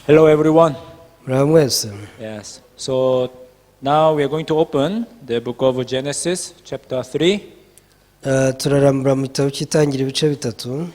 Hello, everyone. Muraho mwese. Yes. So now we are going to open the book of Genesis, chapter 3. Turarambura mu gitabo cy'Itangira ibice bitatu.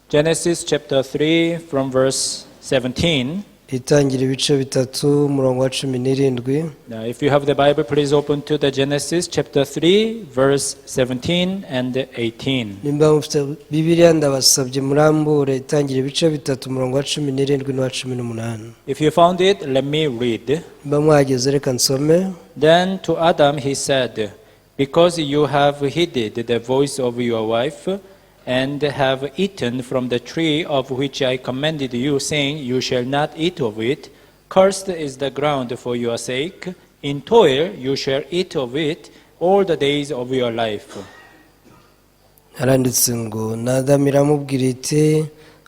Genesis chapter 3 from verse 17. Itangira ibice bitatu umurongo wa 17. Now, if you have the Bible, please open to the Genesis chapter 3, verse 17 and 18. Nimba mufite Bibiliya ndabasabye murambure Itangira ibice bitatu umurongo wa 17 n'uwa 18. If you found it, let me read. Nimba mwageze reka nsome. Then to Adam he said, "Because you have heeded the voice of your wife, and have eaten from the tree of which I commanded you, saying, 'You shall not eat of it,' cursed is the ground for your sake. In toil you shall eat of it all the days of your life." Haranditse ngo na Adamu iramubwira iti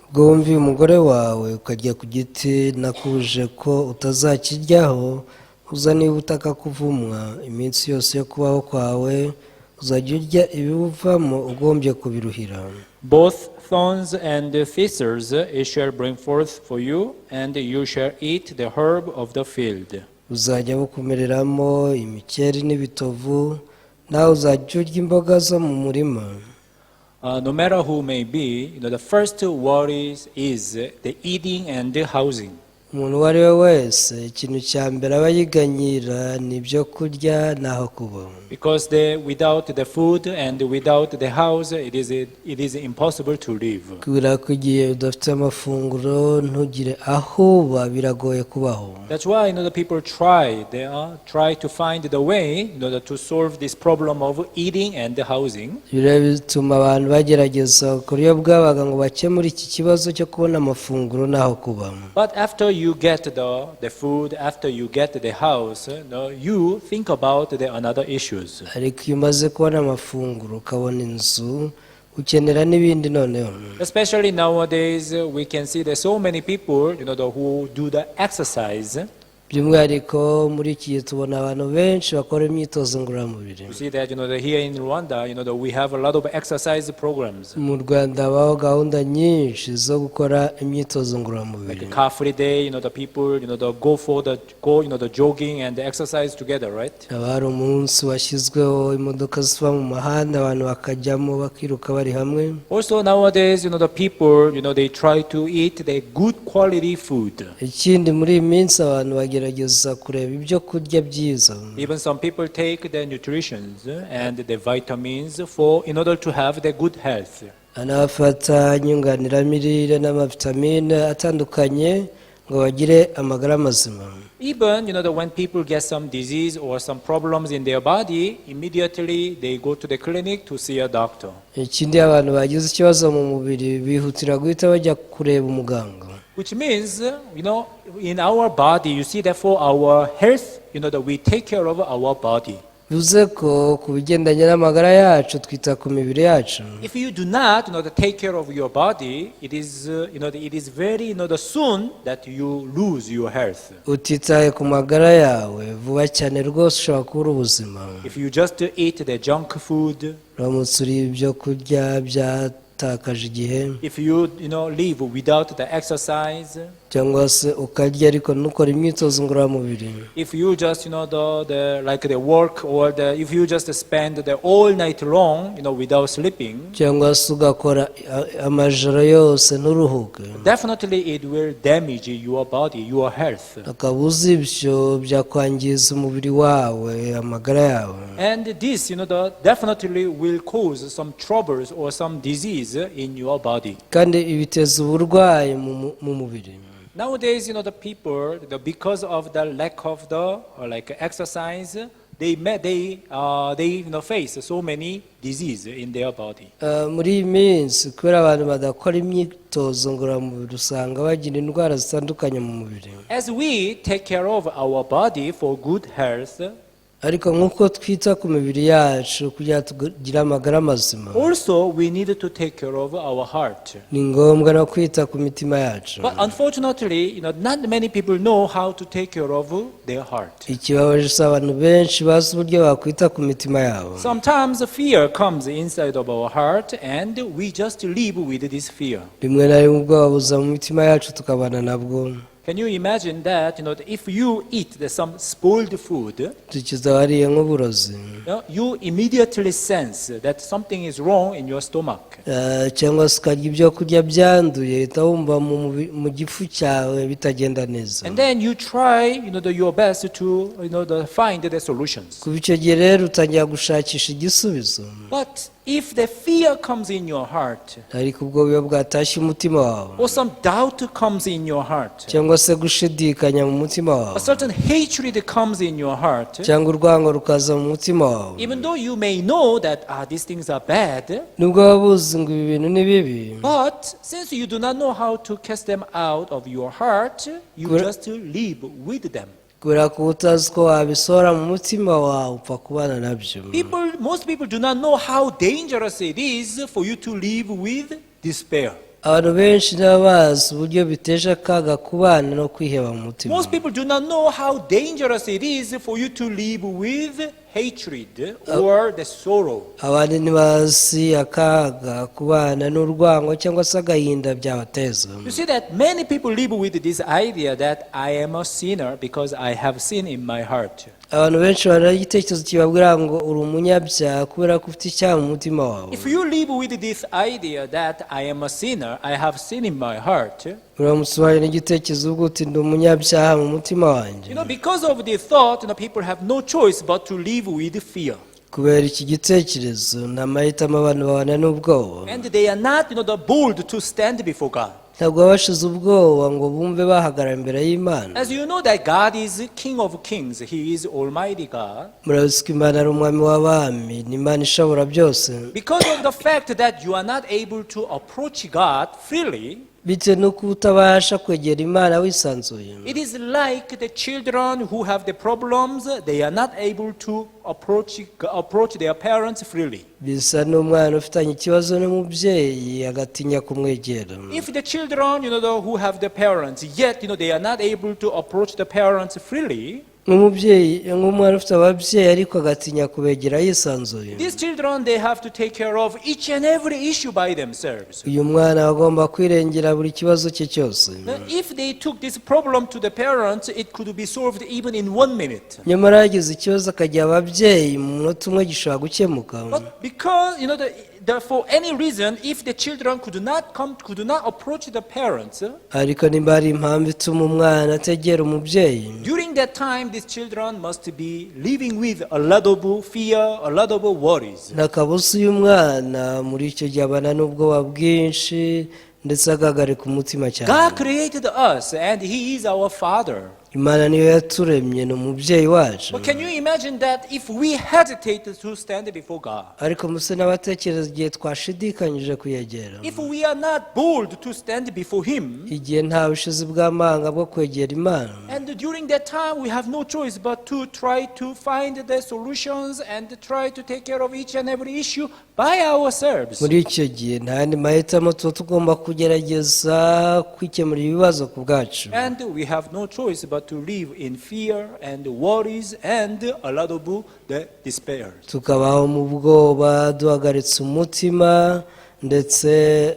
ubwo wumviye umugore wawe ukarya ku giti nakubujije ko utazakiryaho uzaniye ubutaka kuvumwa iminsi yose yo kubaho kwawe uzajya urya ibiwuvamo ugombye kubiruhira. Both thorns and thistles it shall bring forth for you, and you shall eat the herb of the field. Buzajya bukumereramo imikeri n'ibitovu nawe uzajya urya imboga zo mu murima. No matter who may be, the first worries is the eating and the housing. Umuntu uwo ari we wese ikintu cya mbere aba yiganyira ni ibyo kurya n'aho kuba. Because without the food and without the house, it is impossible to live. Kubera ko igihe udafite amafunguro ntugire aho uba biragoye kubaho. That's why the people try to find the way to solve this problem of eating and the housing. Ibi rero bituma abantu bagerageza ku buryo bwabaga ngo bakemure iki kibazo cyo kubona amafunguro n'aho kuba. But after you get the food, after you get the house, you think about the another issues. Ariko iyo umaze kubona amafunguro ukabona inzu ukenera n'ibindi noneho. Especially nowadays, we can see that so many people who do the exercise. By'umwihariko muri iki gihe tubona abantu benshi bakora imyitozo ngororamubiri. You see that here in Rwanda, we have a lot of exercise programs. Mu Rwanda habaho gahunda nyinshi zo gukora imyitozo ngororamubiri. Like Car Free Day, the people, the go for the go, the jogging and the exercise together, right? Haba hari umunsi washyizweho imodoka ziva mu muhanda abantu bakajyamo bakiruka bari hamwe. Also nowadays, the people, they try to eat the good quality food. Ikindi muri iyi minsi abantu bagerageza kureba ibyo kurya byiza. Even some people take the nutritions and the vitamins for in order to have the good health. Anafata inyunganiramirire n'amavitamine atandukanye ngo bagire amagara mazima. Even when people get some disease or some problems in their body, immediately they go to the clinic to see a doctor. Ikindi iyo abantu bagize ikibazo mu mubiri bihutira guhita bajya kureba umuganga. Which means, in our body, you see that for our health, that we take care of our body. Bivuze ko ku bigendanye n'amagara yacu twita ku mibiri yacu. If you do not, to take care of your body, it is very, the soon that you lose your health. Utitaye ku magara yawe vuba cyane rwose ushobora kubura ubuzima. If you just eat the junk food, uramutse uriye ibyo kurya byatakaje igihe, if you live without the exercise, cyangwa se ukarya ariko ntukore imyitozo ngororamubiri, if you just, the like the work or the if you just spend the all night long, without sleeping, cyangwa se ugakora amajoro yose nturuhuke, definitely it will damage your body, your health. Akabuza ibyo byakwangiza umubiri wawe amagara yawe. And this, definitely will cause some troubles or some disease in your body. Kandi biteza uburwayi mu mubiri. Nowadays, the people, because of the lack of the or like exercise, they face so many disease in their body. Muri iyi minsi kubera abantu badakora imyitozo ngororamubiri usanga bagira indwara zitandukanye mu mubiri. As we take care of our body for good health, ariko nk'uko twita ku mibiri yacu kugira tugire amagara mazima, also we need to take care of our heart. Ni ngombwa no kwita ku mitima yacu. But unfortunately, not many people know how to take care of their heart. Ikibabaje si abantu benshi bazi uburyo bakwita ku mitima yabo. Sometimes fear comes inside of our heart and we just live with this fear. Rimwe na rimwe ubwoba buza mu mitima yacu tukabana nabwo. Can you imagine that, if you eat some spoiled food, Tekereza wariye nk'uburozi, you immediately sense that something is wrong in your stomach. Cyangwa se ukarya ibyo kurya byanduye, uhita wumva mu gifu cyawe bitagenda neza. And then you try, your best to, find the solutions. Kuva icyo gihe rero utangira gushakisha igisubizo. But if the fear comes in your heart, Ariko ubwo buba bwatashye umutima wawe, or some doubt comes in your heart, cyangwa se gushidikanya mu mutima wawe, a certain hatred comes in your heart, cyangwa urwango rukaza mu mutima wawe, even though you may know that these things are bad, nubwo waba uzi ngo ibi bintu ni bibi, but since you do not know how to cast them out of your heart, you Good. Just live with them. Kubera ko utazi ko wabisohora mu mutima wawe, upfa kubana nabyo. Most people do not know how dangerous it is for you to live with despair. Abantu benshi ntibaba bazi uburyo biteje akaga kubana no kwiheba mu mutima. Most people do not know how dangerous it is for you to live with hatred or the sorrow. Abandi ntibazi akaga kubana n'urwango cyangwa se agahinda byabateza. You see that many people live with this idea that I am a sinner because I have sin in my heart. Abantu benshi bagira igitekerezo kibabwira ngo uri umunyabyaha kubera ko ufite icyaha mu mutima wawe. If you live with this idea that I am a sinner, I have sin in my heart, Uramutse ubaye n'igitekerezo uvuga uti ndi umunyabyaha mu mutima wanjye, because of this thought, people have no choice but to live with fear. Kubera iki gitekerezo nta mahitamo, abantu babana n'ubwoba. And they are not, the bold to stand before God. Ntabwo baba bashize ubwoba ngo bumve bahagarara imbere y'Imana. As you know that God is King of kings, He is Almighty God. Murabizi ko Imana ari umwami w'abami, ni Imana ishobora byose. Because of the fact that you are not able to approach God freely, Bitewe n'uko utabasha kwegera Imana wisanzuye, it is like the children who have the problems, they are not able to approach their parents freely. Bisa n'umwana ufitanye ikibazo n'umubyeyi agatinya kumwegera. If the children, who have the parents, yet, they are not able to approach the parents freely, Nk'umubyeyi, nk'umwana ufite ababyeyi ariko agatinya kubegera yisanzuye, these children, they have to take care of each and every issue by themselves. Uyu mwana aba agomba kwirengera buri kibazo cye cyose. Now, if they took this problem to the parents, it could be solved even in one minute. Nyamara yagize ikibazo akajya ababyeyi, mu munota umwe gishobora gukemuka. But because, for any reason, if the children could not come, could not approach the parents, Ariko nimba hari impamvu ituma umwana ategera umubyeyi, during that time, these children must be living with a lot of fear, a lot of worries. Nta kabuza uyu mwana muri icyo gihe abana n'ubwoba bwinshi ndetse agahagarika umutima cyane. God created us and He is our Father. Imana niyo yaturemye, ni umubyeyi wacu. But can you imagine that if we hesitate to stand before God? Ariko muse n'abatekereza igihe twashidikanyije kuyegera, If we are not bold to stand before Him, igihe nta bushizi bw'amanga bwo kwegera Imana, and during that time we have no choice but to try to find the solutions and try to take care of each and every issue by ourselves. Muri icyo gihe nta yandi mahitamo, tuba tugomba kugerageza kwikemurira ibibazo ku bwacu. And we have no choice but to live in fear and worries and a lot of the despair. Tukabaho mu bwoba, duhagaritse umutima ndetse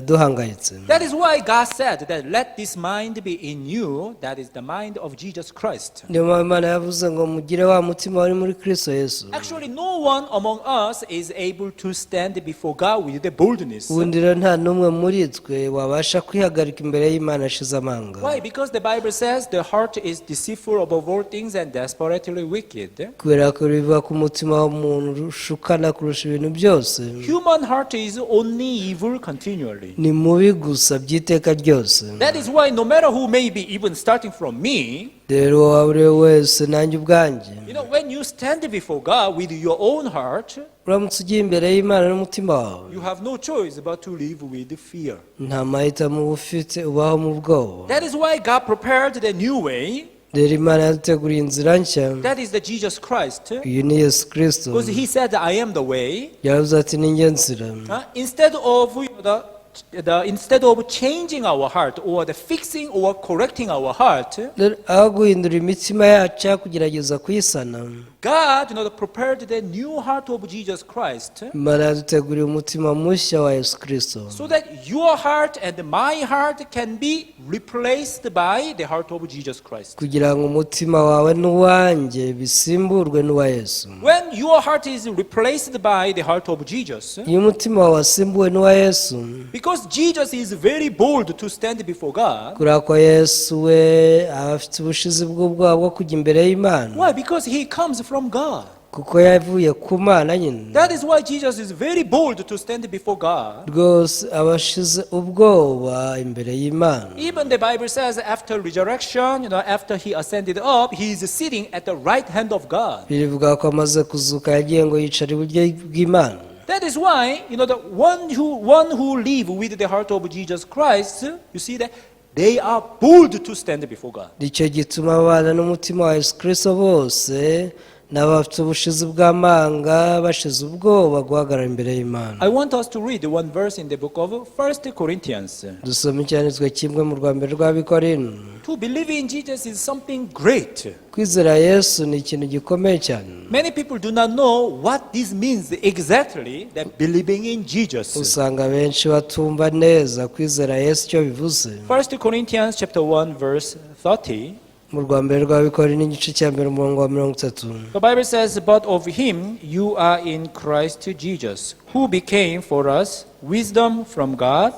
duhangayitse. That is why God said that let this mind be in you, that is the mind of Jesus Christ. Niyo mpamvu Imana yavuze ngo mugire wa mutima wari muri Kristo Yesu. Actually, no one among us is able to stand before God with the boldness. Ubundi rero nta n'umwe muri twe wabasha kwihagarika imbere y'Imana ashize amanga. Why? Because the Bible says the heart is deceitful above all things and desperately wicked. Kubera ko bivuga ko umutima w'umuntu ushukana kurusha ibintu byose. Human heart is only evil continually. Ni mubi gusa by'iteka ryose. That is why no matter who may be, even starting from me, Rero uwo waba uri we wese, nanjye ubwanjye, when you stand before God with your own heart, uramutse ugiye imbere y'Imana n'umutima wawe, you have no choice but to live with fear. Nta mahitamo uba ufite, ubaho mu bwoba. That is why God prepared the new way. Rero Imana yaduteguriye inzira nshya. That is the Jesus Christ. Uyu ni Yesu Kirisito. Because He said, "I am the way." Yaravuze ati ni njye nzira. Instead of the the instead of changing our heart or the fixing or correcting our heart, Rero aho guhindura imitima yacu cyangwa kugerageza kuyisana, God prepared the new heart of Jesus Christ Imana yaduteguriye umutima mushya wa Yesu Kirisito, so that your heart and my heart can be replaced by the heart of Jesus Christ. Kugira ngo umutima wawe n'uwanjye bisimburwe n'uwa Yesu. When your heart is replaced by the heart of Jesus, Iyo umutima wawe wasimbuwe n'uwa Yesu, because Jesus is very bold to stand before God. Kubera ko Yesu we aba afite ubushizi bw'ubwoba bwo kujya imbere y'Imana. Why? Because he comes from God. Kuko yavuye ku Mana nyine. That is why Jesus is very bold to stand before God. Rwose aba ashize ubwoba imbere y'Imana. Even the Bible says after resurrection, after he ascended up, he is sitting at the right hand of God. Birivuga ko amaze kuzuka yagiye ngo yicara iburyo bw'Imana. That is why, the one who live with the heart of Jesus Christ, you see that they are bold to stand before God. Nicyo gituma abana n'umutima wa Yesu Kirisito bose n'abafite ubushizi bw'amanga bashize ubwoba guhagarara imbere y'Imana. I want us to read one verse in the book of First Corinthians. Dusoma icyanditswe kimwe mu rwa mbere rw'Abakorinto. To believe in Jesus is something great. Kwizera Yesu ni ikintu gikomeye cyane. Many people do not know what this means exactly, that believing in Jesus. Usanga benshi batumva neza kwizera Yesu icyo bivuze. First Corinthians chapter 1 verse 30. Mu rwa mbere rw'Abakorinto igice cya mbere umurongo wa 30. The Bible says, "But of him you are in Christ Jesus, who became for us wisdom from God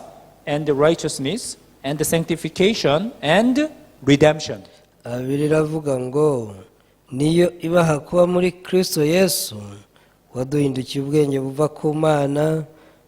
and righteousness and sanctification and redemption." Bibiliya iravuga ngo niyo ibaha kuba muri Kristo Yesu waduhindukiye ubwenge buva ku Mana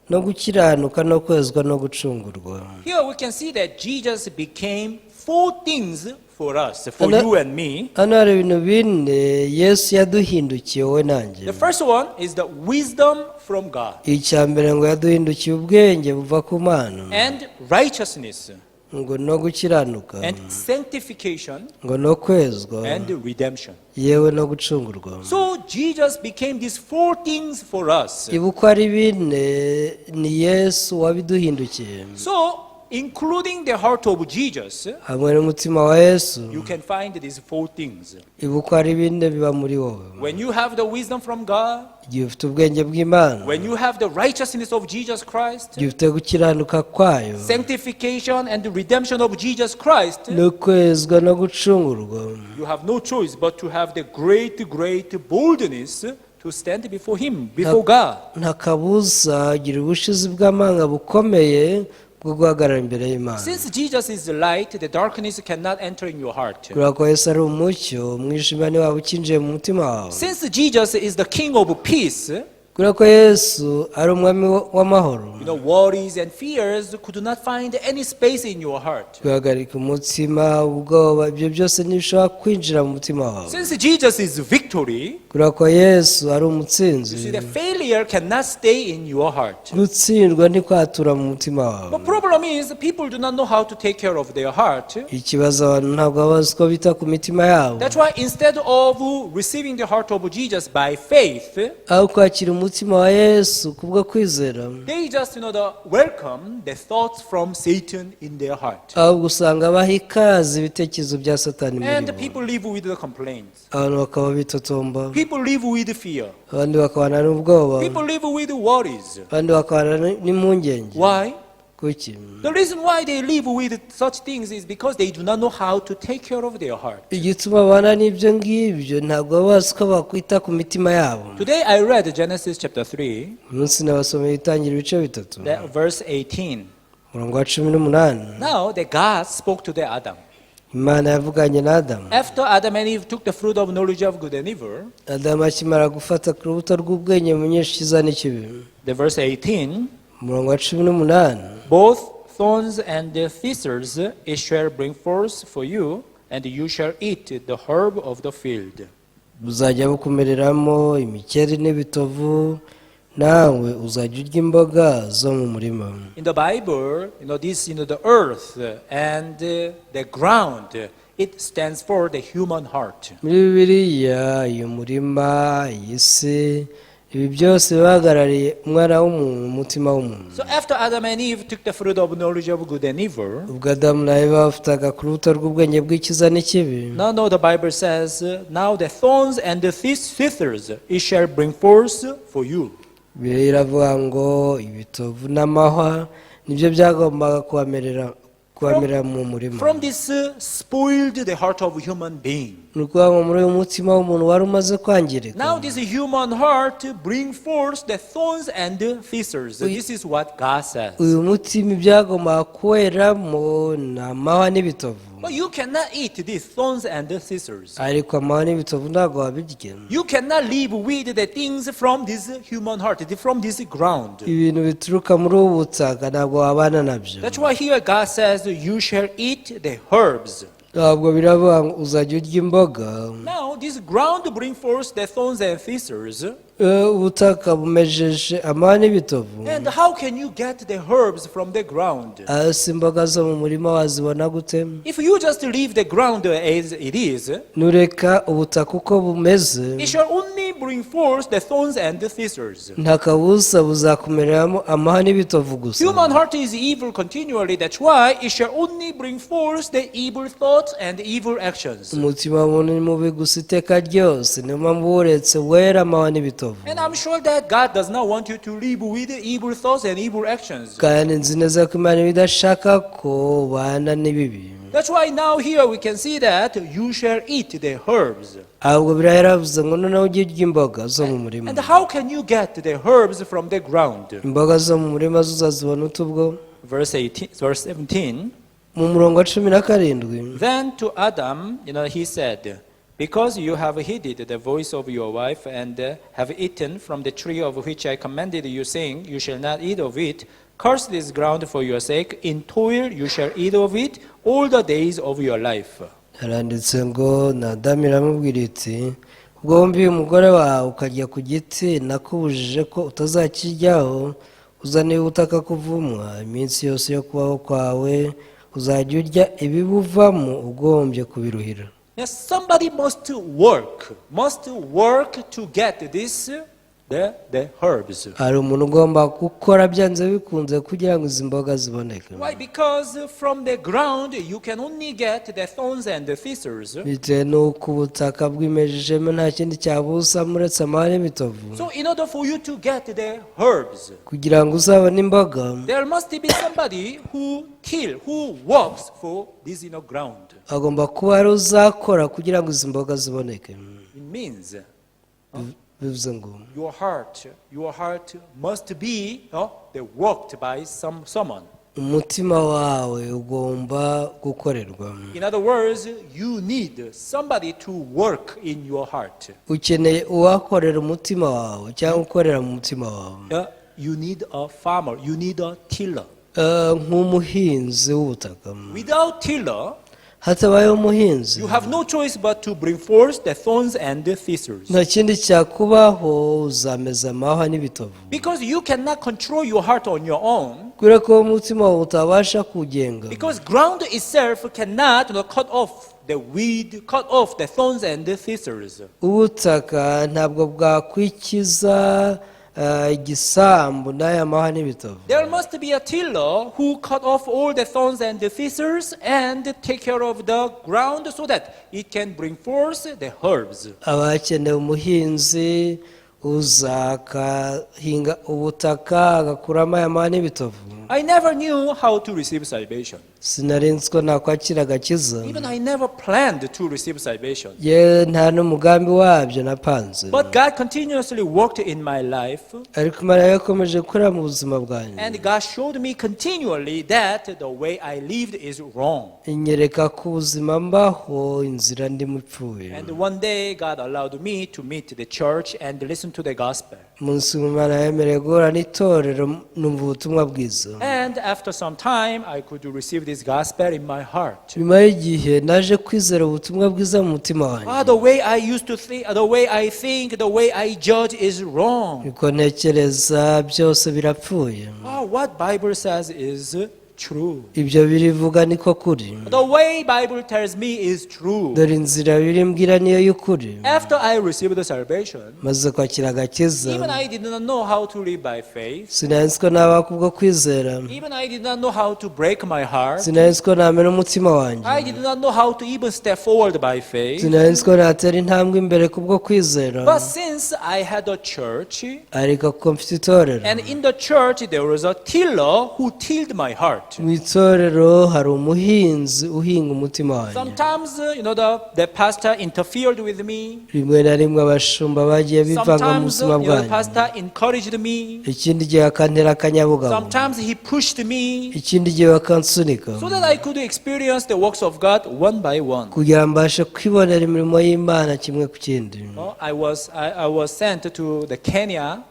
no gukiranuka no kwezwa no gucungurwa. Here we can see that Jesus became four things for us, for you and me. Hano hari ibintu bine Yesu yaduhindukiye wowe nanjye. The first one is the wisdom from God Icya mbere ngo yaduhindukiye ubwenge buva ku Mana, and righteousness ngo no gukiranuka, and sanctification ngo no kwezwa, and redemption. Yewe no gucungurwa. So Jesus became these four things for us. Ibi uko ari bine ni Yesu wabiduhindukiye. So, including the heart of Jesus, Hamwe n'umutima wa Yesu, you can find these four things. Ibi uko ari bine biba muri wowe. When you have the wisdom from God, Igihe ufite ubwenge bw'Imana, when you have the righteousness of Jesus Christ, igihe ufite gukiranuka kwayo, sanctification and the redemption of Jesus Christ, no kwezwa no gucungurwa, you have no choice but to have the great, great boldness to stand before Him, before God. Nta kabuza gira ubushizi bw'amanga bukomeye bwo guhagarara imbere y'Imana. Since Jesus is the light, the darkness cannot enter in your heart. Kubera ko Yesu ari umucyo umwijima ntiwaba ukinjiye mu mutima wawe. Since Jesus is the King of peace, Kubera ko Yesu ari umwami w'amahoro, worries and fears could not find any space in your heart. Guhagarika umutima ubwoba ibyo byose ntibishobora kwinjira mu mutima wawe. Since Jesus is victory, Kubera ko Yesu ari umutsinzi, you see, the failure cannot stay in your heart. Gutsindwa ntikwatura mu mutima wawe. The problem is people do not know how to take care of their heart. Ikibazo abantu ntabwo baba bazi ko bita ku mitima yabo. That's why instead of receiving the heart of Jesus by faith, Aho kwakira umutima wa Yesu kubwo kwizera, they just welcome the thoughts from Satan in their heart. Ahubwo usanga baha ikaze ibitekerezo bya Satani muri And bo. people live with the complaints. Abantu bakaba bitotomba. People live with fear. Abandi bakabana n'ubwoba. People live with worries. Abandi bakabana n'impungenge. Why? Kuki? The reason why they live with such things is because they do not know how to take care of their heart. Igituma babana n'ibyo ngibyo ntabwo baba bazi ko bakwita ku mitima yabo. Today I read Genesis chapter 3, Umunsi nabasomeye itangira ibice bitatu, that verse 18. umurongo wa 18. Now that God spoke to the Adam. Imana yavuganye na Adamu. After Adam and Eve took the fruit of knowledge of good and evil, Adamu akimara gufata ku rubuto rw'ubwenge bumenyesha icyiza n'ikibi, the verse 18, umurongo wa 18, both thorns and the thistles it shall bring forth for you, and you shall eat the herb of the field. Buzajya bukumereramo imikeri n'ibitovu nawe uzajya urya imboga zo mu murima. In the Bible, this, the earth and the ground, it stands for the human heart. Muri Bibiliya uyu murima iyi si Ibi byose bihagarariye umwana w'umuntu, umutima w'umuntu. So after Adam and Eve took the fruit of knowledge of good and evil, Ubwo Adamu na Eva bafataga ku rubuto rw'ubwenge bw'icyiza n'ikibi, now the Bible says, now the thorns and the thistles it shall bring forth for you. Bibiliya iravuga ngo ibitovu n'amahwa nibyo byagombaga kubamerera mu murima. From this spoiled the heart of human being. Ni ukuvuga ngo muri uyu mutima w'umuntu wari umaze kwangirika. Now this human heart bring forth the thorns and the thistles. This is what God says. Uyu mutima ibyagombaga kuweramo ni amahwa n'ibitovu. But you cannot eat these thorns and the thistles. Ariko amahwa n'ibitovu ntabwo wabirya. You cannot live with the things from this human heart, from this ground. Ibintu bituruka muri ubu butaka ntabwo wabana nabyo. That's why here God says, you shall eat the herbs. Ntabwo biravuga ngo uzajya urya imboga. Now this ground bring forth the thorns and thistles. Ubutaka bumejeje amahwa n'ibitovu. And how can you get the herbs from the ground? Hasi imboga zo mu murima wazibona gute? If you just leave the ground as it is, Nureka ubutaka uko bumeze, it shall only bring forth the thorns and the thistles. Nta kabuza buzakumereramo amahwa n'ibitovu gusa. Human heart is evil continually. That's why it shall only bring forth the evil thoughts and evil actions. Umutima w'umuntu ni mubi gusa iteka ryose, niyo mpamvu uretse wera amahwa n'ibitovu. And I'm sure that God does not want you to live with evil thoughts and evil actions. Kandi nzi neza ko Imana iba idashaka ko ubana n'ibibi. That's why now here we can see that you shall eat the herbs. Ahubwo biriya yaravuze ngo noneho ujye urya imboga zo mu murima. And how can you get the herbs from the ground? Imboga zo mu murima zo uzazibona ute ubwo? Verse 18, verse 17. Mu murongo wa 17. Then to Adam, he said, "Because you have heeded the voice of your wife and have eaten from the tree of which I commanded you, saying, 'You shall not eat of it,' cursed is ground for your sake. In toil you shall eat of it all the days of your life." Haranditse ngo na Adamu iramubwira iti ubwo wumviye umugore wawe ukarya ku giti nakubujije ko utazakiryaho, uzaniye ubutaka kuvumwa iminsi yose yo kubaho kwawe, uzajya urya ibibuvamo ugombye kubiruhira. Yes, somebody must work to get the herbs. Hari umuntu ugomba gukora byanze bikunze kugira ngo izi mboga ziboneke. Why? Because from the ground you can only get the thorns and the thistles. Bitewe n'uko ubutaka bwimejejemo nta kindi cyabuzamo uretse amahwa n'ibitovu. So in order for you to get the herbs, Kugira ngo uzabone imboga, there must be somebody who till, who works for this ground. Agomba kuba hari uzakora kugira ngo izi mboga ziboneke. It means Bivuze ngo your heart must be the worked by someone. Umutima wawe ugomba gukorerwa. In other words, you need somebody to work in your heart. Ukeneye uwakorera umutima wawe cyangwa ukorera mu mutima wawe. You need a farmer. You need a tiller. Nk'umuhinzi w'ubutaka. Without tiller, Hatabayeho umuhinzi, you have no choice but to bring forth the thorns and the thistles. Nta kindi cyakubaho, uzameza amahwa n'ibitovu. Because you cannot control your heart on your own. Kubera ko umutima wawe utabasha kuwugenga. Because ground itself cannot cut off the weed, cut off the thorns and the thistles. Ubutaka ntabwo bwakwikiza igisambu n'aya mahwa n'ibitovu. There must be a tiller who cut off all the thorns and the thistles and take care of the ground so that it can bring forth the herbs. Haba hakenewe umuhinzi uza akahinga ubutaka agakuramo aya mahwa n'ibitovu. I never knew how to receive salvation. Sinari nzi ko nakwakira agakiza. Even I never planned to receive salvation. Ye nta n'umugambi wabyo napanze. But God continuously worked in my life, Ariko Imana yakomeje gukorera mu buzima bwanjye, and God showed me continually that the way I lived is wrong. Inyereka ko ubuzima mbaho inzira ndimo ipfuye. And one day, God allowed me to meet the church and listen to the gospel. Umunsi umwe Imana yemereye guhura n'itorero numva ubutumwa bwiza. And after some time, I could receive this gospel in my heart. Nyuma y'igihe naje kwizera ubutumwa bwiza mu mutima wanjye. Ah, the way I used to think, the way I think, the way I judge is wrong. Uko ntekereza byose birapfuye. Ah, what Bible says is true. Ibyo birivuga niko kuri. The way Bible tells me is true. Dore inzira birimbwira niyo y'ukuri. After I received the salvation, maze kwakira agakiza, even I did not know how to live by faith. Sinari nzi ko nabaho kubwo kwizera. Even I did not know how to break my heart. Sinari nzi ko namena umutima wanjye. I did not know how to even step forward by faith. Sinari nzi ko natera intambwe imbere kubwo kwizera. But since I had a church, ariko kuko mfite itorero, and in the church there was a tiller who tilled my heart. Mu itorero hari umuhinzi uhinga umutima wanjye. Sometimes, the pastor interfered with me. Rimwe na rimwe abashumba bagiye bivanga mu Sometimes, buzima the bwanjye. Pastor encouraged me. Ikindi gihe akantera akanyabugabo. Sometimes he pushed me ikindi gihe bakansunika, so that I could experience the works of God one by one. Kugira ngo mbashe kwibonera imirimo y'Imana kimwe ku kindi. Oh, I was sent to the Kenya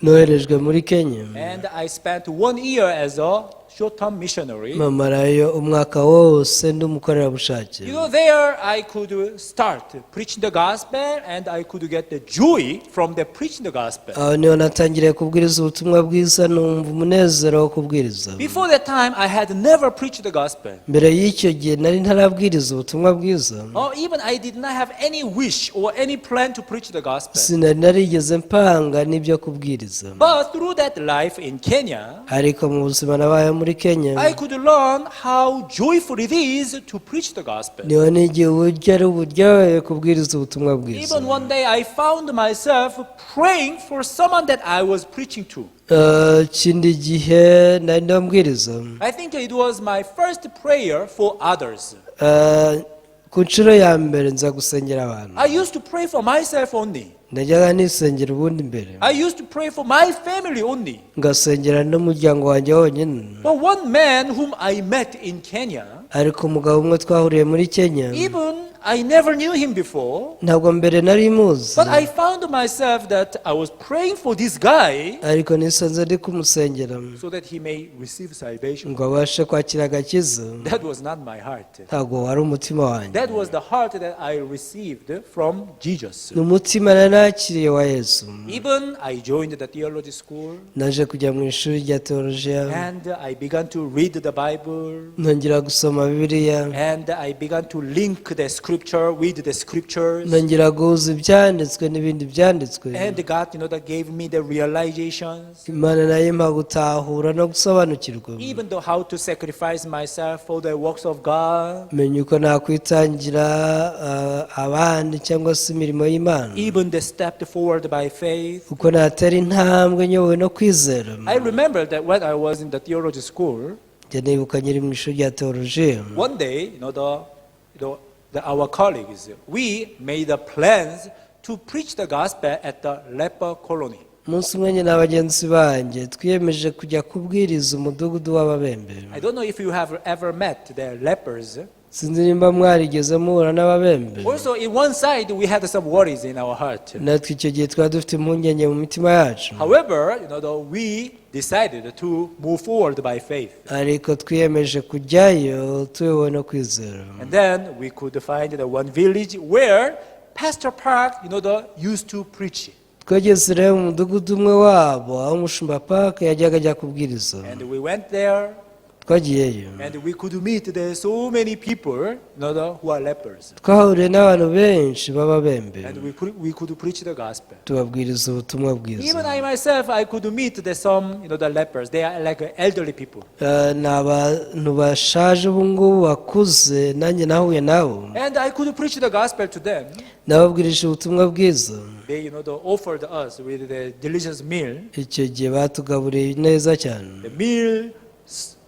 Noherejwe muri Kenya, and I spent one year as a short-term missionary. mpamarayo umwaka wose ndi umukorerabushake. There I could start preaching the gospel and I could get the joy from the preaching the gospel. Aho niho natangiriye kubwiriza ubutumwa bwiza numva umunezero wo kubwiriza. Before that time, I had never preached the gospel. Mbere y'icyo gihe nari ntarabwiriza ubutumwa bwiza. Or even I did not have any wish or any plan to preach the gospel. Sinari narigeze mpanga n'ibyo kubwiriza. But through that life in Kenya, ariko mu buzima nabaye muri Kenya, I could learn how joyful it is to preach the gospel. Niho nigiye uburyo ari uburyohe kubwiriza ubutumwa bwiza. Even one day I found myself praying for someone that I was preaching to. Eh, ikindi gihe nari ndambwiriza, I think it was my first prayer for others. Eh, ku nshuro ya mbere nza gusengera abantu. I used to pray for myself only. Najyaga nisengera ubundi mbere. I used to pray for my family only. Ngasengera n'umuryango wanjye wonyine. But one man whom I met in Kenya, ariko umugabo umwe twahuriye muri Kenya, even I never knew him before, ntabwo mbere nari muzi, but I found myself that I was praying for this guy ariko nisanze ndi kumusengera so that he may receive salvation. Ngo abashe kwakira agakiza. That was not my heart. Ntabwo wari umutima wanjye. That was the heart that I received from Jesus. Ni umutima nari nakiriye wa Yesu. Even I joined the theology school naje kujya mu ishuri rya teolojiya, and I began to read the Bible ntangira gusoma Bibiliya, and I began to link the scripture with the scriptures. Ntangira guhuza ibyanditswe n'ibindi byanditswe. And God, that gave me the realizations, Imana nayo impa gutahura no gusobanukirwa, even though how to sacrifice myself for the works of God, menya uko nakwitangira ah, abandi cyangwa se imirimo y'Imana, even the step forward by faith. Uko natera intambwe nyobowe no kwizera. I remember that when I was in the theology school, njya nibuka nkiri mu ishuri rya teolojiya, one day, our colleagues, we made the plans to preach the gospel at the leper colony. Umunsi umwe njye na bagenzi banjye twiyemeje kujya kubwiriza umudugudu w'ababembe. I don't know if you have ever met the lepers. Sinzi nimba mwarigeze muhura n'ababembe. Also, in one side, we had some worries in our heart. Natwe icyo gihe twari dufite impungenge mu mitima yacu. However, we decided to move forward by faith. Ariko twiyemeje kujyayo tuyobowe no kwizera. And then we could find the one village where Pastor Park, used to preach. Twageze rero mu mudugudu umwe wabo aho umushumba Park yajyaga ajya kubwiriza. And we went there, twagiyeyo, and we could meet there so many people, who are lepers. Twahuriye n'abantu benshi b'ababembe, And we could preach the gospel. Tubabwiriza ubutumwa bwiza. Even I myself, I could meet some, the lepers. They are like elderly people. Eh, ni abantu bashaje ubu ngubu bakuze nanjye nahuye nabo. And I could preach the gospel to them. Nababwirije ubutumwa bwiza. They offered us with the delicious meal. Icyo gihe batugaburiye neza cyane. The meal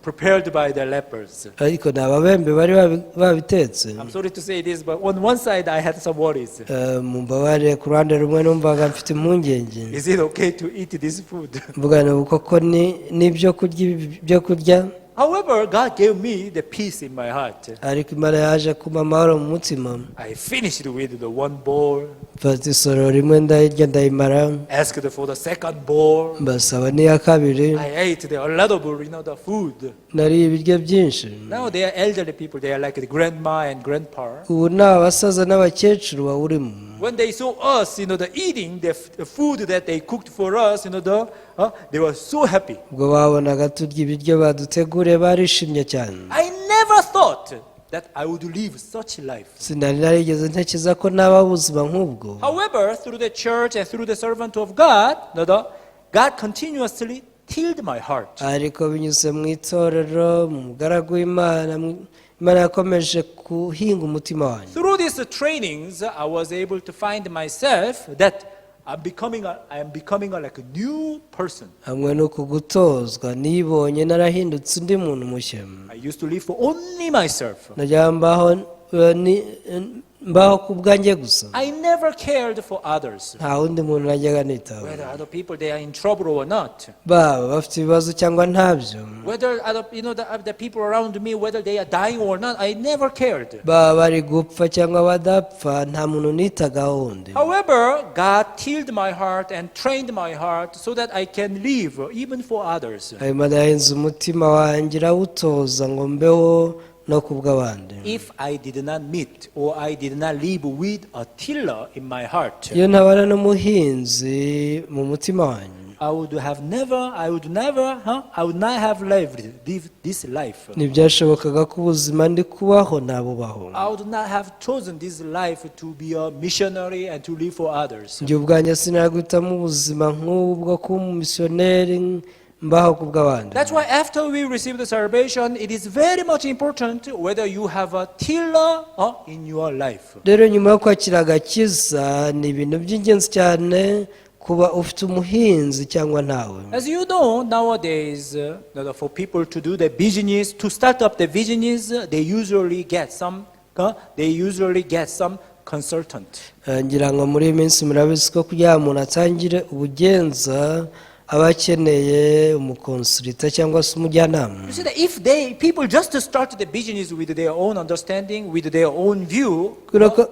prepared by the lepers. Ariko ni ababembe bari babi- babitetse. I'm sorry to say this, but on one side I had some worries. Eh, mumbabarire ku ruhande rumwe numvaga mfite impungenge. Is it okay to eat this food? Mvuga ngo koko ni n'ibyo kurya ibi byo kurya? However, God gave me the peace in my heart. Ariko Imana yaje kumpa amahoro mu mutima. I finished with the one bowl, mfata isorori rimwe ndayirya ndayimara, asked for the second bowl. Mbasaba n'iya kabiri. I ate a lot of the food. Nariye ibiryo byinshi. Now they are elderly people. They are like the grandma and grandpa. Ubu ni abasaza n'abakecuru bawurimo. When they saw us, the eating the food that they cooked for us, They were so happy. Ubwo babonaga turya ibiryo baduteguriye barishimye cyane. I never thought that I would live such life. Sinari narigeze ntekereza ko naba ubuzima nk'ubwo. However, through the church and through the servant of God, God continuously tilled my heart. Ariko binyuze mu itorero mu mugaragu w'Imana Imana yakomeje guhinga umutima wanjye. Through these trainings, I was able to find myself that I am becoming like a new person. Hamwe n'uku gutozwa nibonye narahindutse undi muntu mushya. I used to live for only myself. Najya mbaho eh, ni- eh, mbaho ku bwanjye gusa. I never cared for others, Nta wundi muntu najyaga nitaho, whether other people they are in trouble or not, baba bafite ibibazo cyangwa ntabyo, whether other you know the people around me, whether they are dying or not. I never cared. Baba bari gupfa cyangwa badapfa nta muntu nitagaho wundi. However, God tilled my heart and trained my heart so that I can live even for others. Imana yahinze umutima wanjye irawutoza ngo mbeho no ku bw'abandi. If I did not meet or I did not live with a tiller in my heart, Iyo ntabana n'umuhinzi mu mutima wanjye, I would never, huh? I would not have lived this life. Ntibyashobokaga ko ubuzima ndi kubaho nabubaho. I would not have chosen this life to be a missionary and to live for others. Njye ubwanjye sinaguhitamo ubuzima nk'ubu bwo kuba umumisiyoneri mbaho ku bw'abandi. That's why after we receive the salvation, it is very much important whether you have a tiller in your life. Rero nyuma yo kwakira agakiza ni ibintu by'ingenzi cyane kuba ufite umuhinzi cyangwa ntawe. As you know, nowadays, for people to do the business, to start up the business, they usually get some consultant. Eh, ngira ngo muri iyi minsi murabizi ko kugira ngo umuntu atangire ubugenza aba akeneye umuconsultant cyangwa se umujyanama. You see that if they people just to start the business with their own understanding, with their own view,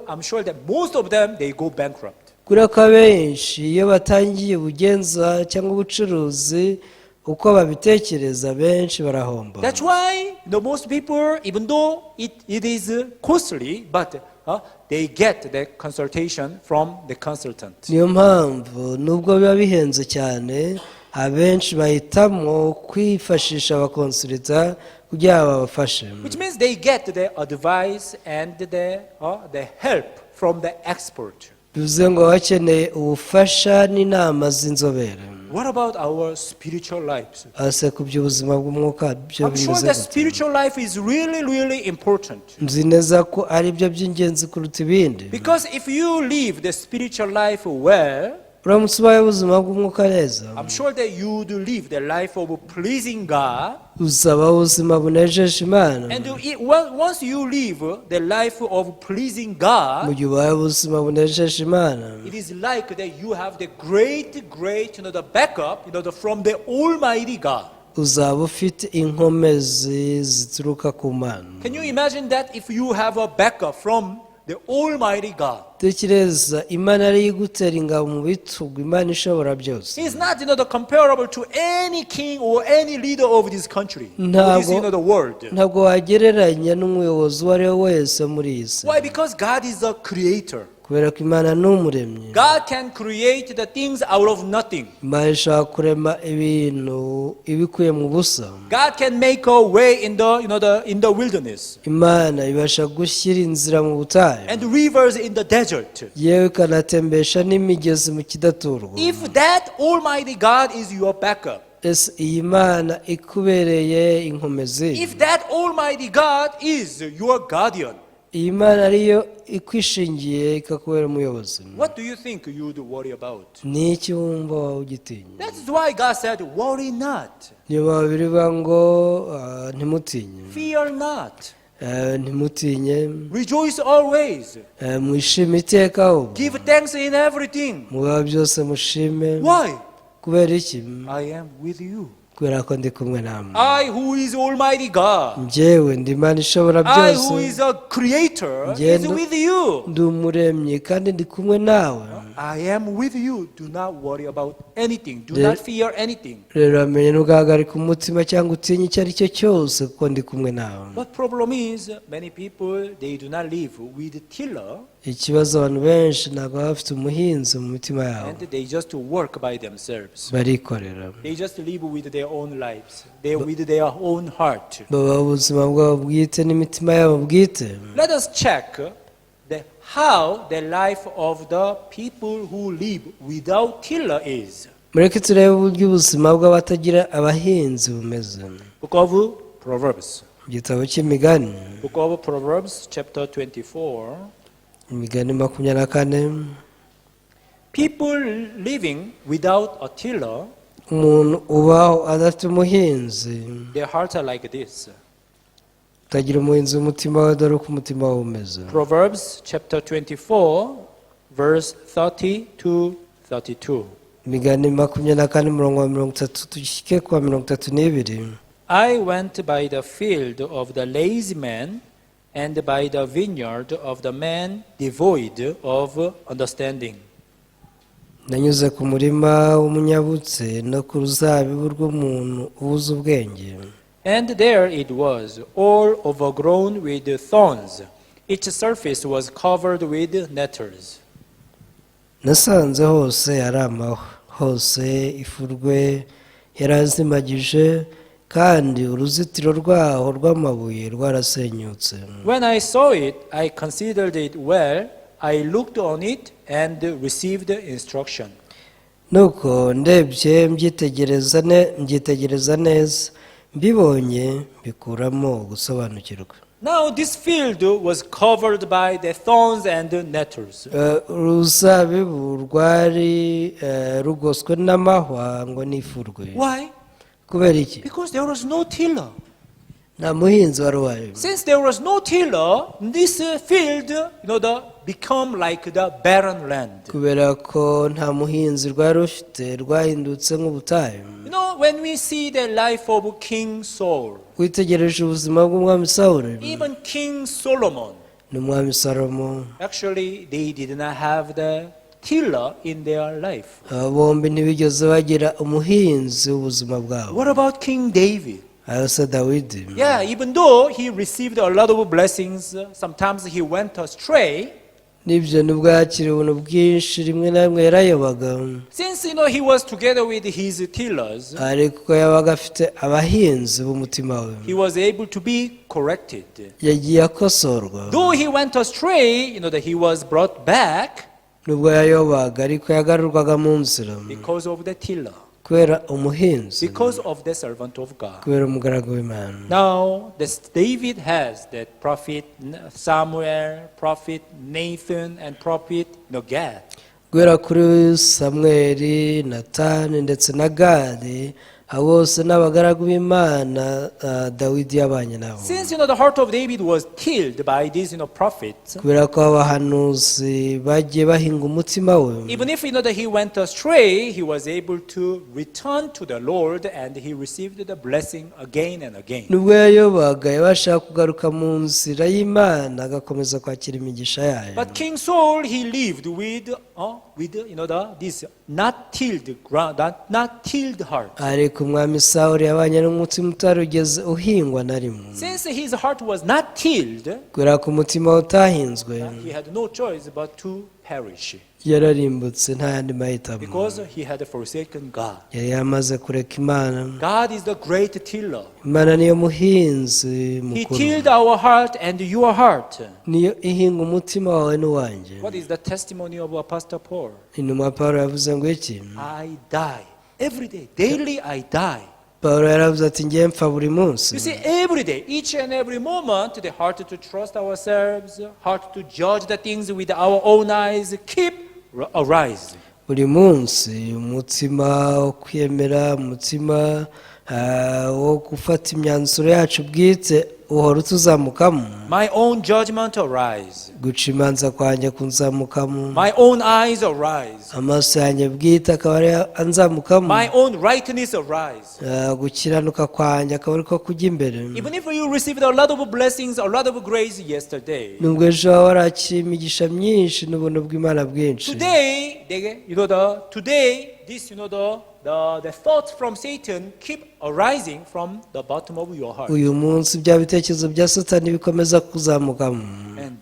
I'm sure that most of them, they go bankrupt. Kubera ko abenshi iyo batangiye ubugenza cyangwa ubucuruzi uko babitekereza benshi barahomba. That's why most people, even though it is costly, but they get the consultation from the consultant. Niyo mpamvu nubwo biba bihenze cyane abenshi bahitamo kwifashisha abaconsultant kugira ngo babafashe. Which means they get the advice and the help from the expert. Bivuze ngo baba bakeneye ubufasha n'inama z'inzobere. What about our spiritual lives? Ese ku by'ubuzima bw'umwuka byo I'm sure bimeze that gute? Spiritual life is really, really important. Nzi neza ko ari byo by'ingenzi kuruta ibindi. Because if you live the spiritual life well, Uramutse ubaye ubuzima bw'umwuka neza, I'm sure that you would live the life of pleasing God. Uzabaho ubuzima bunejeje Imana. And once you live the life of pleasing Mu God, gihe ubaye ubuzima bunejeje Imana, it is like that you have the great, great, the backup, from the Almighty God. Uzaba ufite inkomezi zituruka ku Mana. Can you imagine that if you have a backup from the Almighty God? Tekereza Imana ariyo igutera ingabo mu bitugu Imana ishobora byose. He is not, the comparable to any king or any leader of this country, or this, Ntabwo the world. Ntabwo wagereranya n'umuyobozi uwo ari we wese muri iyi si. Why? Because God is a creator. Kubera ko Imana ni umuremyi. God can create the things out of nothing. Imana ishobora kurema ibintu ibikuye mu busa. God can make a way in the wilderness Imana ibasha gushyira inzira mu butayu and rivers in the desert. Yewe ikanatembesha n'imigezi mu kidaturwa. If that Almighty God is your backup, Ese iyi Mana ikubereye inkomezi, if that Almighty God is your guardian, iyi Mana ariyo ikwishingiye ikakubera umuyobozi, what do you think you would worry about? Ni iki wumva waba ugitinya? That's why God said, "Worry not, Niyo mpamvu bivuga ngo ah, ntimutinye, fear not, Eh, ntimutinye, rejoice always, Eh, mwishime iteka ahubwo give thanks in everything." mu biba byose mushime. Why? Kubera iki? I am with you. Kubera ko ndi kumwe namwe. I who is Almighty God, Njyewe ndi Imana ishobora I who byose, is a creator is Ngendo- with you. ndi umuremyi kandi ndi kumwe nawe. I am with you. Do not worry about anything. Do not fear anything. Rero amenye ntugahagarike umutima cyangwa utinye icyo ari cyo cyose kuko ndi kumwe nawe. But problem is, many people, they do not live with tiller Ikibazo abantu benshi ntabwo baba bafite umuhinzi mu mitima yabo. And they just work by themselves. Barikorera. They just live with their own lives. They with their own heart. Babaho ubuzima bwabo bwite n'imitima yabo bwite. Let us check how the life of the people who live without tiller is. Mureke turebe uburyo ubuzima bw'abatagira abahinzi bumeze. Book of Proverbs. Mu gitabo cy'imigani. Book of Proverbs, chapter 24. Imigani 24. People living without a tiller, Umuntu ubaho adafite umuhinzi, their hearts are like this. utagira umuhinzi w'umutima we, dore uko umutima we umeze. Proverbs chapter 24, verse 30 to 32. Imigani 24 umurongo wa 30 dushyike ku wa 32. I went by the field of the lazy man and by the vineyard of the man devoid of understanding. Nanyuze ku murima w'umunyabutse no ku ruzabibu rw'umuntu ubuze ubwenge. And there it was, all overgrown with thorns. Its surface was covered with nettles. Nasanze hose ari amahwa, hose ifurwe yarazimagije kandi uruzitiro rwaho rw'amabuye rwarasenyutse. When I saw it, I considered it well. I looked on it and received instruction. Nuko ndebye mbyitegereza neza, mbibonye mbikuramo gusobanukirwa. Now this field was covered by the thorns and nettles. Uruzabibu rwari rugoswe n'amahwa ngo n'ifurwe. Why? Kubera iki? Because there was no tiller. Nta muhinzi wari uhari. Since there was no tiller, this field, the become like the barren land. Kubera ko nta muhinzi rwari rufite, rwahindutse nk'ubutayu. When we see the life of King Saul, Witegereje ubuzima bw'umwami Sawuli even King Solomon, n'umwami Salomo, actually they did not have the tiller in their life. Aba bombi ntibigeze bagira umuhinzi w'ubuzima bwabo. What about King David? Aho se Dawidi? Yeah, even though he received a lot of blessings, sometimes he went astray. Nibyo, nubwo yakiriye ubuntu bwinshi rimwe na rimwe yarayobaga. Since he was together with his tillers, Ariko yabaga afite abahinzi b'umutima we, he was able to be corrected. Yagiye akosorwa. Though he went astray, that he was brought back Nubwo yayobaga ariko yagarurwaga mu nzira because of the tiller, kubera umuhinzi, because of the servant of God. Kubera umugaragu w'Imana. Now, this David has that prophet Samuel, prophet Nathan, and prophet Gad. Guhera kuri Samweli, Natani ndetse na Gadi, abo bose ni abagaragu b'Imana Dawidi yabanye nabo. Since the heart of David was tilled by these prophets, Kubera ko abahanuzi bagiye bahinga umutima we, even if that he went astray, he was able to return to the Lord and he received the blessing again and again. Nubwo yayobaga yabashaga kugaruka mu nzira y'Imana agakomeza kwakira imigisha yayo. But King Saul, he lived with the this not tilled ground, not tilled heart. Ariko umwami Sawuli yabanye n'umutima utarugeze uhingwa na rimwe. Since his heart was not tilled, Kubera ko umutima we utahinzwe, he had no choice but to perish yararimbutse nta yandi mahitamo, because he had forsaken God. Yari yamaze kureka Imana. God is the great tiller. Imana niyo muhinzi He mukuru. tilled our heart and your heart. Niyo ihinga umutima wawe n'uwanjye. What is the testimony of Apostle Paul? Intumwa Paul yavuze ngo iki? I die every day. Daily I die. Paul yaravuze ati ngiye mpfa buri munsi. You see, every day, each and every moment, the heart to trust ourselves, heart to judge the things with our own eyes, keep arise. Buri munsi umutima wo kwiyemera, umutima wo gufata imyanzuro yacu bwite Uhora utuzamukamo. My own judgment arise. Guca imanza kwanjye kunzamukamo. My own eyes arise. Amaso yanjye bwite akaba ari anzamukamo. My own rightness arise. Ah, gukiranuka kwanjye akaba ariko kujya imbere. Even if you received a lot of blessings, a lot of grace yesterday, Nubwo ejo waba warakiriye imigisha myinshi n'ubuntu bw'Imana bwinshi, today, they, you know, the today this, you know, the thoughts from Satan keep arising from the bottom of your heart, uyu munsi bya bitekerezo bya Satani bikomeza kuzamukamo, and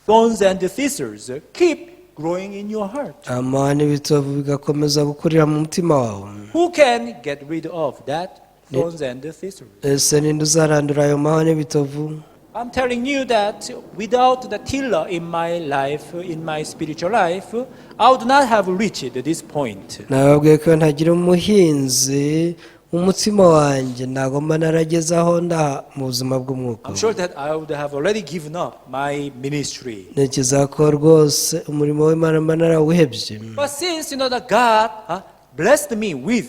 thorns and thistles keep growing in your heart. Amahwa n'ibitovu bigakomeza gukurira mu mutima wawe. Who can get rid of that thorns and thistles? Ese ninde uzarandura ayo mahwa n'ibitovu? I'm telling you that without the tiller in my life, in my spiritual life, I would not have reached this point. Nababwiye ko iyo ntagira umuhinzi umutima wanjye ntabwo mba narageze aho ndaha mu buzima bw'umwuka. I'm sure that I would have already given up my ministry. Ntekereza ko rwose umurimo w'Imana mba narawuhebye. But since that God blessed me with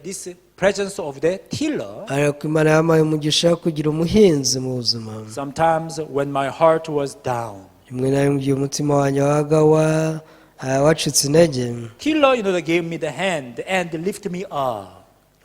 this presence of the tiller, Ariko Imana yampaye umugisha wo kugira umuhinzi mu buzima, sometimes when my heart was down, rimwe na rimwe igihe umutima wanjye wabaga wacitse intege, tiller, they gave me the hand and lift me up.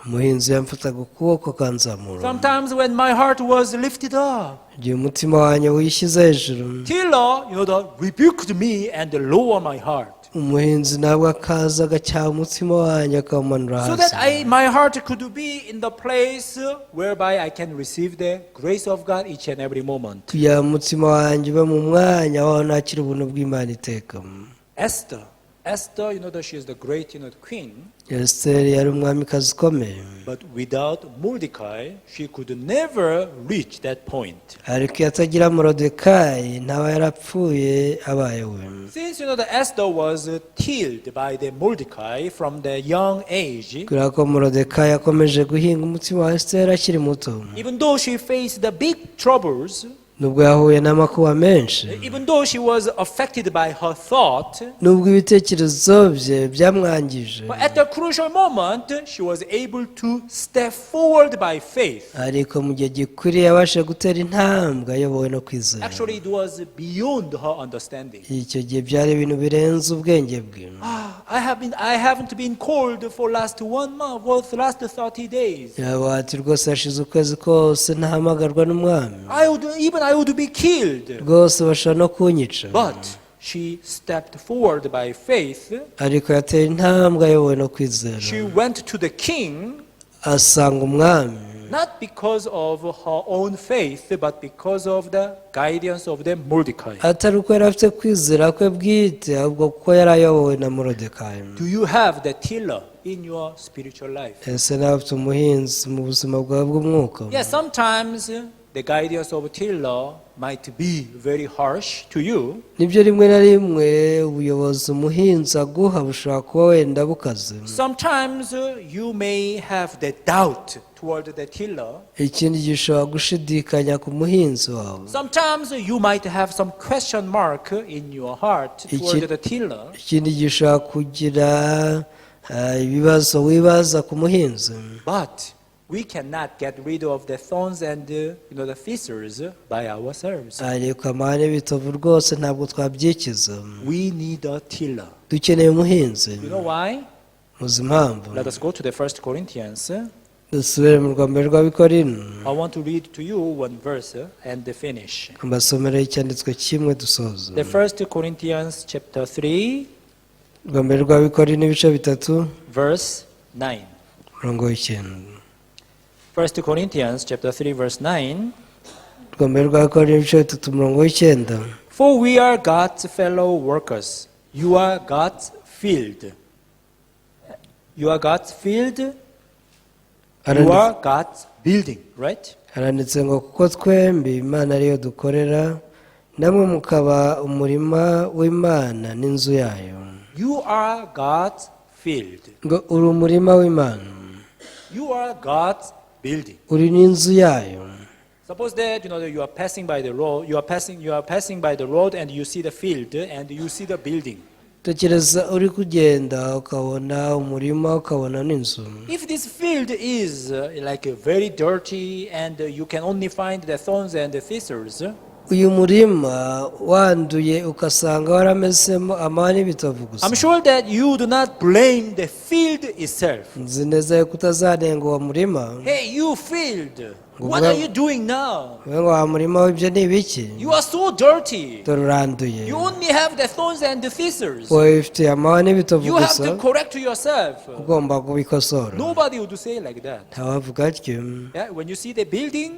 Umuhinzi yamfataga ukuboko akanzamura. Sometimes when my heart was lifted up, Igihe umutima wanjye wishyize hejuru, tiller, they rebuked me and lower my heart, umuhinzi ntabwo akaza agacyaha umutima wanjye akawumanura so that hasi, my heart could be in the place whereby I can receive the grace of God each and every moment. Kugira ngo umutima wanjye ube mu mwanya waho nakira ubuntu bw'Imana iteka. Esther, that she is the great, queen, Esiteri yari umwamikazi ukomeye, but without Mordecai, she could never reach that point. Ariko iyo atagira Morodekayi ntaba yarapfuye abaye we. Since that Esther was tilled by the Mordecai from the young age, Kubera ko Morodekayi yakomeje guhinga umutima wa Esiteri akiri muto, even though she faced the big troubles, nubwo yahuye n'amakuba menshi, even though she was affected by her thought, nubwo ibitekerezo bye byamwangije, but at the crucial moment, she was able to step forward by faith. Ariko mu gihe gikwiriye yabashije gutera intambwe ayobowe no kwizera. Actually, it was beyond her understanding. Icyo gihe byari ibintu birenze ubwenge bwe. Ah, I haven't been called for last one month, for the last 30 days. Yaba ati rwose hashize ukwezi kose ntahamagarwa n'umwami. Even I would be killed. Rwose bashobora no kunyica. But she stepped forward by faith. Ariko yateye intambwe ayobowe no kwizera. She went to the king, Asanga umwami, not because of her own faith, but because of the guidance of the Mordecai. Atari uko yari afite kwizera kwe bwite ahubwo kuko yari ayobowe na Morodekayi. Do you have the tiller in your spiritual life? Ese nawe ufite umuhinzi mu buzima bwawe bw'umwuka? Yes, sometimes the guidance of tiller might be very harsh to you. Nibyo rimwe na rimwe ubuyobozi umuhinzi aguha bushobora kuba wenda bukaze. Sometimes you may have the doubt toward the tiller. Ikindi gihe ushobora gushidikanya ku muhinzi wawe. Sometimes you might have some question mark in your heart toward the tiller. Ikindi gihe ushobora kugira ibibazo wibaza ku muhinzi. But we cannot get rid of the thorns and the thistles by ourselves. Ariko amahwa n'ibitovu rwose ntabwo twabyikiza. We need a tiller. Dukeneye umuhinzi. You know why? Muzi impamvu? Let us go to the First Corinthians. Dusubire mu rwa mbere rw'Abakorinto. I want to read to you one verse and finish. Mbasomere icyanditswe kimwe dusoza. The First Corinthians chapter 3, Rwa mbere rw'Abakorinto ibice bitatu, verse 9. Umurongo w'icyenda. First Corinthians chapter 3, verse 9. Rwa mbere rw'Abakorinto ibice bitatu umurongo w'icyenda. For we are God's fellow workers. You are God's field. You are God's field. You are God's building, right? Haranditse ngo kuko twembi Imana ariyo dukorera namwe mukaba umurima w'Imana n'inzu yayo. You are God's field. Ngo uri umurima w'Imana. You are God's building. Uri n'inzu yayo. Suppose that you know that you are passing by the road, you are passing by the road and you see the field and you see the building. Tekereza uri kugenda ukabona umurima ukabona n'inzu. If this field is like very dirty and you can only find the thorns and the thistles, Uyu murima wanduye ugasanga waramezemo amahwa n'ibitovu gusa, I'm sure that you do not blame the field itself. Nzi neza yuko utazanenga uwo murima. Hey, you field, what are you doing now? Uvuge ngo wa murima w'ibyo ni ibiki? You are so dirty. Dore uranduye. You only have the thorns and the thistles. Wowe wifitiye amahwa n'ibitovu You have gusa. to correct yourself. Ugomba kubikosora. Nobody would say like that. Ntawavuga atyo. Yeah, when you see the building,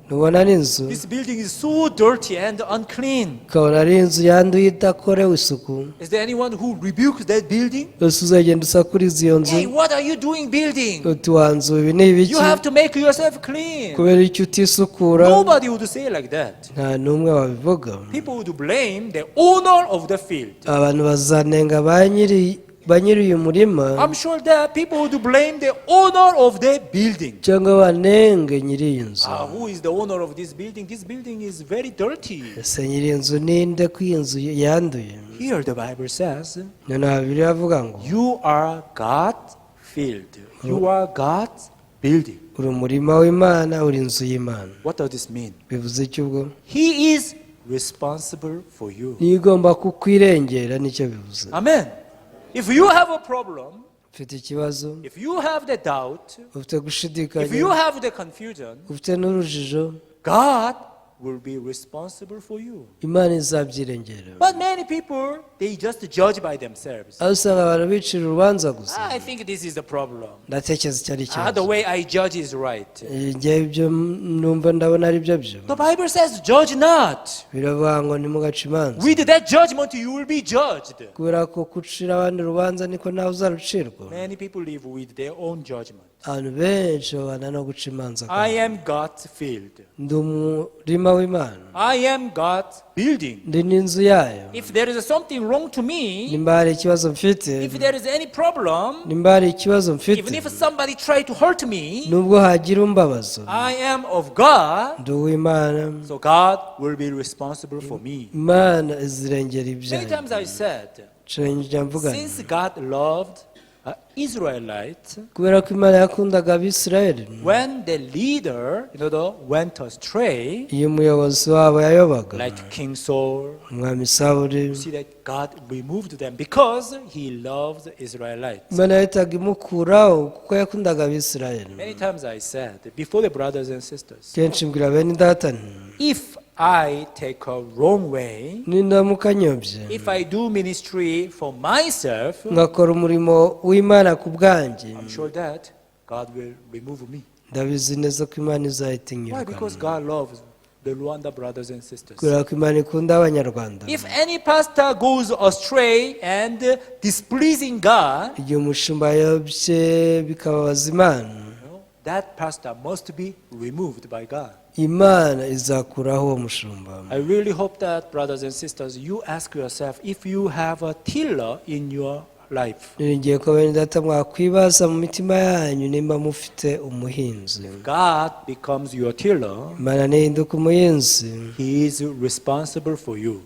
Ntubona n'inzu, this building is so dirty and unclean. Ukabona ari inzu yanduye idakorewe isuku. Is there anyone who rebukes that building? Ese uzagenda usakuriza iyo nzu Hey, what are you doing building? uti wa nzu ibi ni ibiki? You have to make yourself clean. Kubera icyo utisukura? Nobody would say like that. Nta n'umwe wabivuga. People would blame the owner of the field. Abantu bazanenga ba nyiri uyu murima I'm sure that people would blame the owner of the building. Cyangwa banenge nyiri iyi nzu. Ah, who is the owner of this building? This building is very dirty. Ese nyiri iyi nzu ninde ko iyi nzu yanduye? Here the Bible says, Noneho Bibiliya avuga ngo you are God's field. You are God's building. Uri umurima w'Imana, uri inzu y'Imana. What does this mean? Bivuze iki ubwo? He is responsible for you. Niyo igomba kukwirengera, nicyo bivuze. Amen. If you have a problem, Ufite ikibazo, if you have the doubt, ufite if gushidikanya, you have the confusion, ufite n'urujijo, God will be responsible for you. Imana izabyirengera. But many people, they just judge by themselves. Aho usanga abantu bicira urubanza gusa. "Ah, I think this is the problem. Ndatekereza icyo ari Ah, the ikibazo. way I judge is right." Njyewe ibyo numva ndabona ari byo byo. The Bible says, "Judge not." Biravuga ngo ntimugace imanza. With that judgment, you will be judged. Kubera ko gucira abandi urubanza niko nawe uzarucirwa. Many people live with their own judgment. Abantu benshi babana no guca imanza. I am God's field. Ndi umurima w'Imana. I am God's building. Ndi n'inzu yayo. If there is something wrong to me, Nimba hari ikibazo mfite, if there is any problem, nimba hari ikibazo mfite, even if somebody try to hurt me, nubwo hagira umbabaza, I am of God, ndi uw'Imana. So God will be responsible for me. Imana izirengera Many ibyayo. times I said, Njya mvuga nti, since God loved Israelites, kubera ko Imana yakundaga Abisirayeli, when the leader went astray, iyo umuyobozi wabo yayobaga, like King Saul, umwami Sawuli, you see that God removed them because He loved Israelites. Imana yahitaga imukuraho kuko yakundaga Abisirayeli. Many times I said before the brothers and sisters, Kenshi mbwira bene data nti, if I take a wrong way, nindamuka nyobye, if I do ministry for myself, ngakora umurimo w'Imana ku bwanjye, I'm sure that God will remove me. Ndabizi neza ko Imana izahita Why? inyirukana. Because God loves the Rwanda brothers and sisters. Kubera ko Imana ikunda Abanyarwanda. If any pastor goes astray and displeasing God, Igihe umushumba yayobye bikababaza Imana, that pastor must be removed by God. Imana izakuraho uwo mushumba. I really hope that, brothers and sisters, you ask yourself if you have a tiller in your life. Niringiye ko bene data mwakwibaza mu mitima yanyu nimba mufite umuhinzi. God becomes your tiller, Imana nihinduka umuhinzi, He is responsible for you.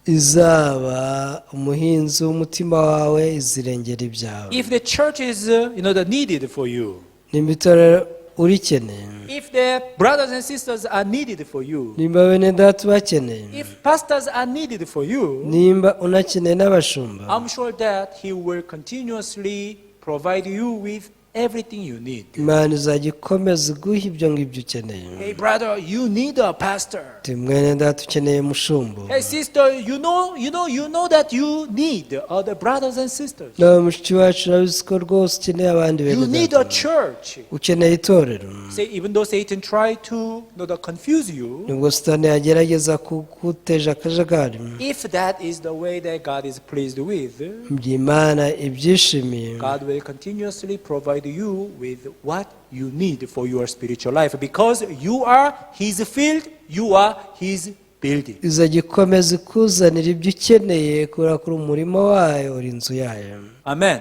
Izaba umuhinzi w'umutima wawe, izirengera ibyawe. If the church is the needed for you, Nimba itorero urikeneye, if the brothers and sisters are needed for you, nimba bene data ubakeneye, if pastors are needed for you, nimba unakeneye n'abashumba, I'm sure that He will continuously provide you with everything you need. Imana izajya ikomeza iguha ibyo ngibyo ukeneye. Hey brother, you need a pastor. Uti mwene data ukeneye umushumba. Hey sister, you know that you need other brothers and sisters. Nawe mushiki wacu urabizi ko rwose ukeneye abandi bene You need a data. Church. Ukeneye itorero. Say, even though Satan tried to to confuse you, Nubwo Sitani yagerageza kuguteja akajagari, if that is the way that God is pleased with, ibyo Imana ibyishimiye, God will continuously provide you with what you need for your spiritual life because you are His field, you are His building. Izajya ikomeza ikuzanira ibyo ukeneye kubera ko uri umurima wayo, uri inzu yayo. Amen.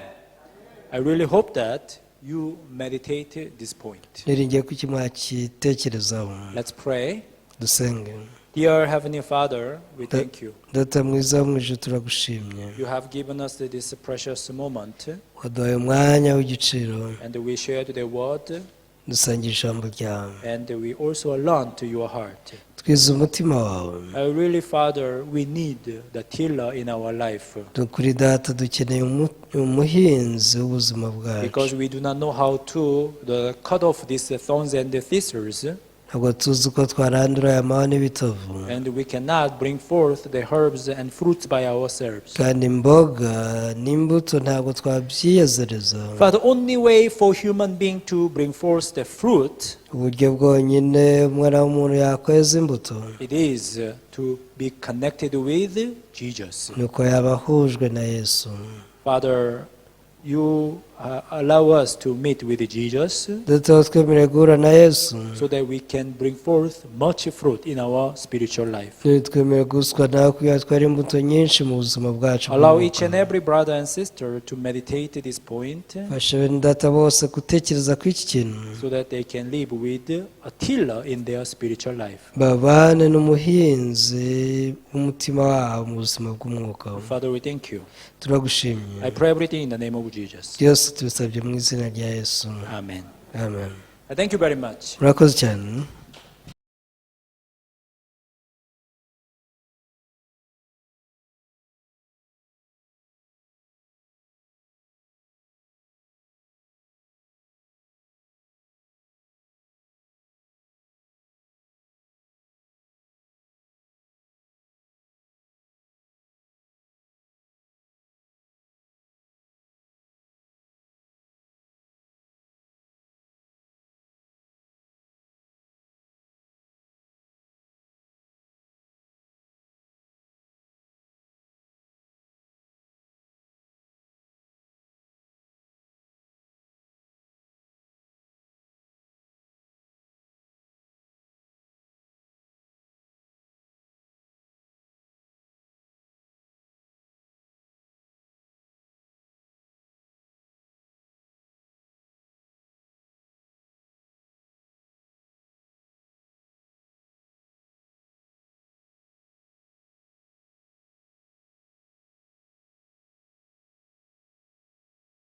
I really hope that you meditate this point. Niringiye ko iki mwakitekerezaho. Let's pray. Dusenge. Dear Heavenly Father, we thank you. Data mwiza wo mu ijuru, turagushimye. You have given us this precious moment, Waduhaye umwanya w'igiciro, and we shared the word, dusangira ijambo ryawe, and we also learned to your heart. Twize umutima wawe. Really, Father, we need the tiller in our life Kuri Data, dukeneye umuhinzi w'ubuzima bwacu, because we do not know how to cut off these thorns and the thistles, ntabwo tuzi uko twarandura aya mahwa n'ibitovu, and we cannot bring forth the herbs and fruits by ourselves. kandi imboga n'imbuto ntabwo twabyiyezereza. Father, the only way for human being to bring forth the fruit, Uburyo bwonyine umwana w'umuntu yakweza imbuto, it is to be connected with Jesus. ni uko yaba ahujwe na Yesu. Father, you allow us to meet with Jesus Data, twemereye guhura na Yesu, so that we can bring forth much fruit in our spiritual life. twemereye guhuzwa nawe kugira ngo twere imbuto nyinshi mu buzima bwacu Allow bw'umwuka. each and every brother and sister to meditate this point Fasha bene Data bose gutekereza kuri iki kintu, so that they can live with a tiller in their spiritual life. babane n'umuhinzi w'umutima wabo mu buzima bw'umwuka. Father, we thank you. Turagushimye. I pray everything in the name of Jesus. Byose tubisabye mu izina rya Yesu. Amen. Amen. I thank you very much. Murakoze cyane.